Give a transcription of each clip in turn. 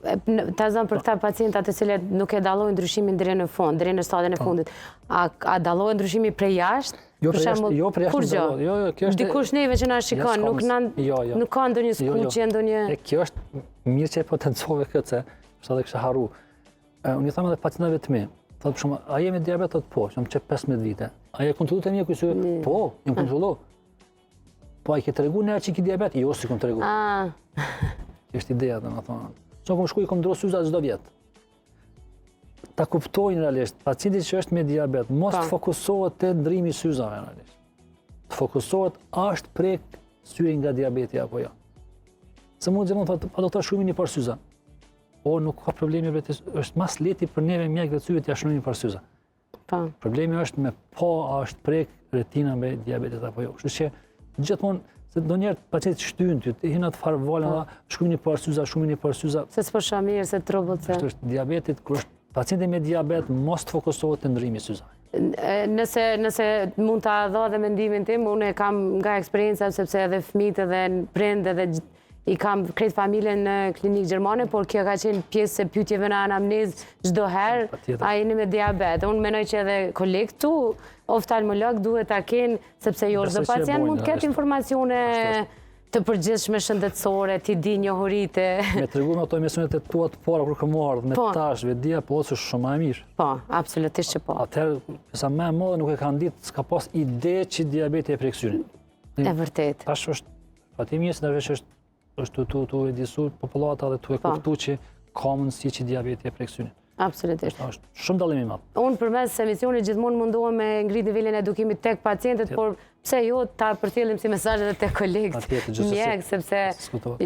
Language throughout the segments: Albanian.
Ta zëmë për këta pacientat të cilët nuk e dallojnë ndryshimin deri në fund, deri në stadin e po. fundit. A, a dallohet ndryshimi prej jashtë? Jo, prej jashtë, jo, prej jashtë nuk dallohet. Jo, jo, kjo është Dikush neve që na shikon, nuk na jo, jo. nuk ka ndonjë jo, jo. skuqje, ndonjë E kjo është mirë që e potencove këtë se, sa dhe kisha harru. Unë i tham edhe pacientëve të mi, thotë për shembull, a je me diabet thotë po, jam që 15 vite. A je kontrollu te mjeku i syve? Po, jam kontrollu. Po, a i ke tregu njeri që ki diabet? Jo, s'i kom tregu. Ah. Kjo është ideja, domethonë. Se kom shku i kom ndrru syza çdo vjet. Ta kuptojnë realisht, pacienti që është me diabet, mos të fokusohet te ndrimi i syzave realisht. Të fokusohet, a është prek syri nga diabeti apo jo. Se mund gjithmonë thotë, pa doktor shkrumi një par syza. O, nuk ka problemi, është ma s'lehti për neve mjekëve të syve t'ja shkrujmë një par syza. Po. Problemi është me pa a është prek retina me diabetet apo jo. Kështu që gjithmonë se ndonjëherë pacientët shtynë ty, të hinë atë farë valën, po. shkrumi një par syza, shkrumi një par syza. Se s'po shoh mirë, se trubull se. Kështu është diabetit, kur është pacienti me diabet, mos të fokusohet te ndrimi i syzave. Nëse, nëse mund ta jap dhe mendimin tim, unë e kam nga eksperienca, sepse edhe fmijt edhe prind edhe I kam krejt familjen në klinikë gjermane, por kjo ka qenë pjesë e pyetjeve në anamnezë çdo herë, a jeni me diabet. Unë menoj që edhe kolegët tu, oftalmolog duhet ta kenë, sepse jo çdo pacient mund të ketë informacione të përgjithshme shëndetësore, t'i di njohuritë. Me tregu me ato emisionet e tua të para kur kam ardhë, me po. tash, vetëdija, po është shumë më e mirë. Po, absolutisht që po. Atëherë, pjesa më e madhe nuk e kanë ditë, s'ka pas ide që diabeti e prek syrin. E vërtetë. Tash është Fati mirë se në veç është është tu tu tu u vetëdijesu popullata dhe tu e po. kuptu që ka mundësi që diabeti e prek synin. Absolutisht. Është shumë dallim i madh. Unë përmes emisionit gjithmonë mundohem me ngrit nivelin e edukimit tek pacientët, por pse jo ta përcjellim si mesazh edhe tek kolegët mjek, sepse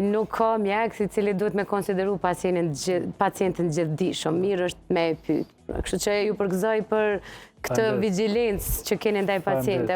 nuk ka mjek i cili duhet me konsideru pacientin pacientin gjithëdijshëm, mirë është me e pyet. Kështu që ju përgëzoj për këtë vigjilencë që keni ndaj pacientëve.